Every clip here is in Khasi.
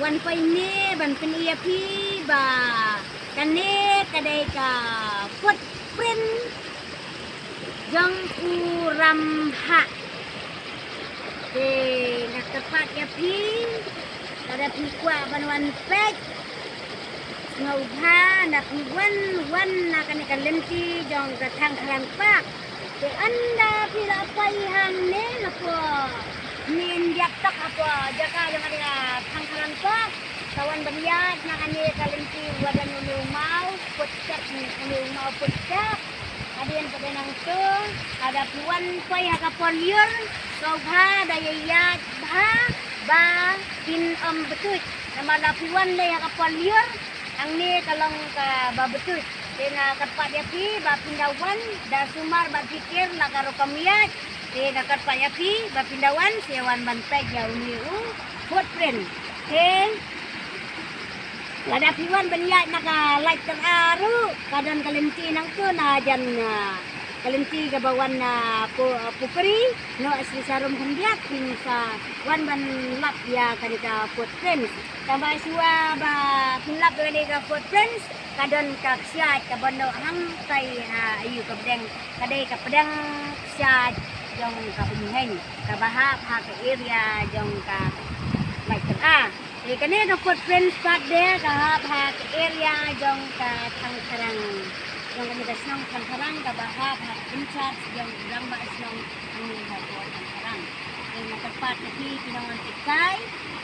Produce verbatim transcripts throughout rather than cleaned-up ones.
Wan poi ne ban pyni ïa phi ba kane ka dei ka footprint jong u Ramhah. Te nga kyrpad ïa phi, lada phi kwah ban wan peit, sngewbha, lada phi wan, wan na kane ka lynti jong ka Thangkharang Park. Te ynda phi la poi hangne hapoh, ngin ïa tok hapoh jaka jong kane ka Thangkharang Park. Sa wan ban ïaid na kane ka lynti, wat don une u maw footstep, une u maw footstep. Hadien pat dei nangto, lada phi wan poi ha ka por lyiur, sngewbha da ïaid bha ba phin ym btuid. Namar lada phi wan dei ha ka por lyiur, hangne ka long kaba btuid. Te nga kyrpad ïa phi ba phin da wan, da sumar bad pyrkhat la ka rukom ïaid. Te nga kyrpad ïa phi ba phin da wan, sa ïa wan ban peit ïa une u footprint. Te lada phi wan ban ïaid na ka Laityra ruh, ka don ka lynti nangto na jan, ah, ka lynti kaba wan na pu-, ah, Pukri, noh Sri Sarum Khyndiat, phin sa wan ban lap ïa kane ka footprint. Tangba shuwa ba phin lap ïa kane ka footprint, ka don ka ksiat kaba noh hangtai ha ïu ka pdeng, ka dei ka pdeng ksiat jong ka Umheiñ, kaba hap ha ka area jong ka Laityra. Te kane ka footprint pat de ka hap ha ka area jong ka Thangkharang, jong kane ka shnong Thangkharang, kaba hap ha ka in charge jong u rangbah shnong hangne hapoh Thangkharang. Te nga kyrpad ïa phi ki nongwan tip kai,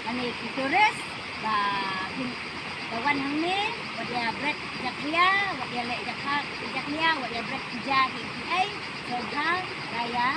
lane ki tourist, ba phin da wan hangne, wat ïa bret jakhlia, wat ïa leh jakha, jakhlia, wat ïa bret ki ja ki ki ei, sngewbha da ïa